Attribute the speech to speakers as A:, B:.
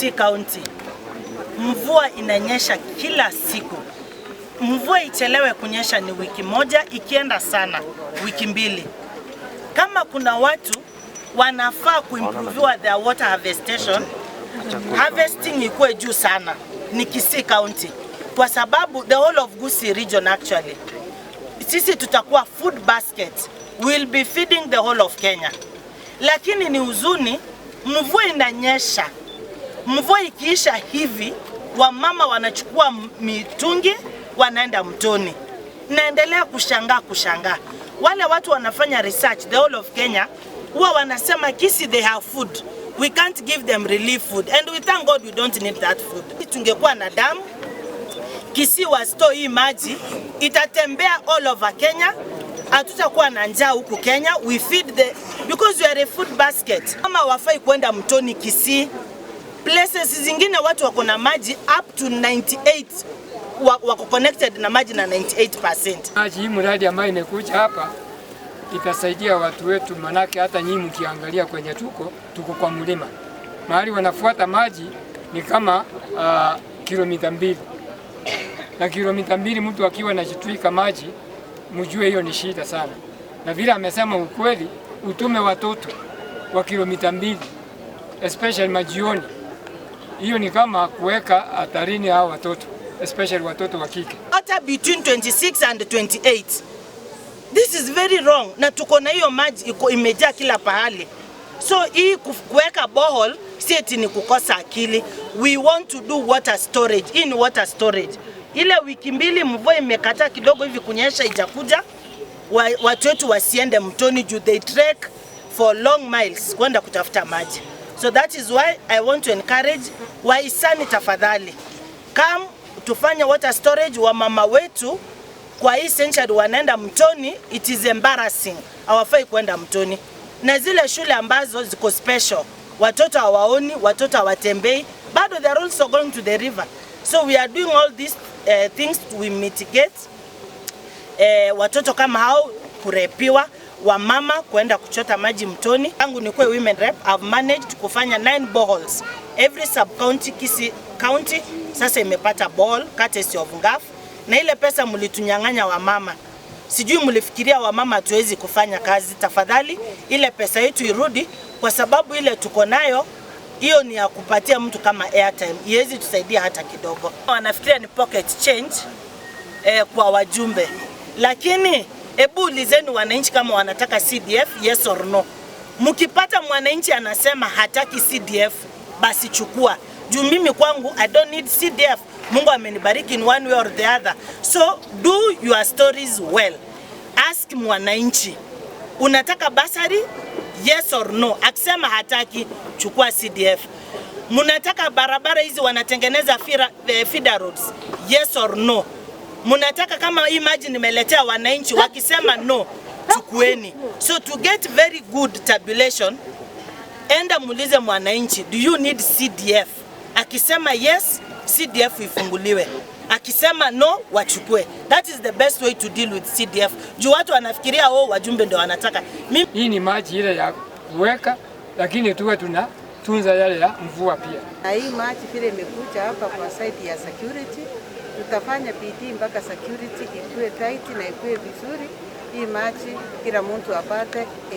A: Kisii County, mvua inanyesha kila siku. Mvua ichelewe kunyesha ni wiki moja, ikienda sana wiki 2. Kama kuna watu wanafaa kuimproviwa their water harvestation, harvesting ikuwe juu sana, ni Kisii County, kwa sababu the whole of Gusii region, actually sisi tutakuwa food basket, will be feeding the whole of Kenya. Lakini ni huzuni, mvua inanyesha, mvua ikiisha hivi, wamama wanachukua mitungi wanaenda mtoni. Naendelea kushangaa kushangaa, wale watu wanafanya research the whole of Kenya huwa wanasema Kisii, they have food, we can't give them relief food, and we thank God we don't need that food. Tungekuwa na damu Kisii wa store hii maji itatembea all over Kenya, hatutakuwa na njaa huku Kenya. We feed the because we are a food basket. Kama hawafai kwenda mtoni Kisii, places zingine watu wako na maji up to 98, wako connected na maji na 98%.
B: Maji hii mradi ambayo imekuja hapa itasaidia watu wetu, manake hata nyinyi mkiangalia kwenye tuko kwa mlima, mahali wanafuata maji ni kama kilomita 2 na kilomita 2 mtu akiwa anajitwika maji, mjue hiyo ni shida sana. Na vile amesema ukweli, utume watoto wa kilomita 2, especially majioni, hiyo ni kama kuweka hatarini hao watoto, especially watoto wa kike.
A: Hata between 26 and 28. This is very wrong, na tuko na hiyo maji iko imejaa kila pahali. So hii kuweka borehole si eti ni kukosa akili. We want to do water storage. Hii ni water storage. Ile wiki 2 mvua imekataa kidogo hivi kunyesha ijakuja, watu wetu wasiende mtoni juu they trek for long miles kwenda kutafuta maji. So that is why I want to encourage wahisani, tafadhali come tufanye water storage. Wamama wetu kwa hii century wanaenda mtoni, it is embarrassing. Hawafai kwenda mtoni. Na zile shule ambazo ziko special, watoto hawaoni, watoto hawatembei, bado they are also going to the river. So we are doing all these things to mitigate watoto kama hao kurepiwa, wamama kuenda kuchota maji mtoni. Tangu nikuwe women rep, I've managed kufanya 9 boreholes every sub county. Kisii County sasa imepata borehole courtesy of NGAAF, na ile pesa mlitunyang'anya wamama, sijui mlifikiria wamama hatuwezi kufanya kazi. Tafadhali ile pesa yetu irudi, kwa sababu ile tuko nayo hiyo ni ya kupatia mtu kama airtime, iwezi tusaidia hata kidogo. Wanafikiria ni pocket change kwa wajumbe, lakini hebu ulizeni wananchi kama wanataka CDF, yes or no. Mkipata mwananchi anasema hataki CDF, basi chukua. Juu mimi kwangu I don't need CDF. Mungu amenibariki in one way or the other. So do your stories well. Ask mwananchi, unataka bursary, yes or no? Akisema hataki, chukua CDF. Mnataka barabara hizi wanatengeneza feeder roads, yes or no? Mnataka kama hii maji nimeletea wananchi, wakisema no, chukueni. So to get very good tabulation, enda muulize mwananchi, do you need CDF? Akisema yes, CDF ifunguliwe. Akisema no, wachukue. That is the best way to deal with CDF. Juu watu wanafikiria, oh, wajumbe ndio wanataka. Mimi
B: Hii ni maji ile ya kuweka, lakini tuwe tunatunza yale ya mvua pia.
C: Na hii maji vile imekuja hapa kwa side ya security, tutafanya bidii mpaka security ikuwe tight na ikuwe vizuri. Hii maji kila mtu apate.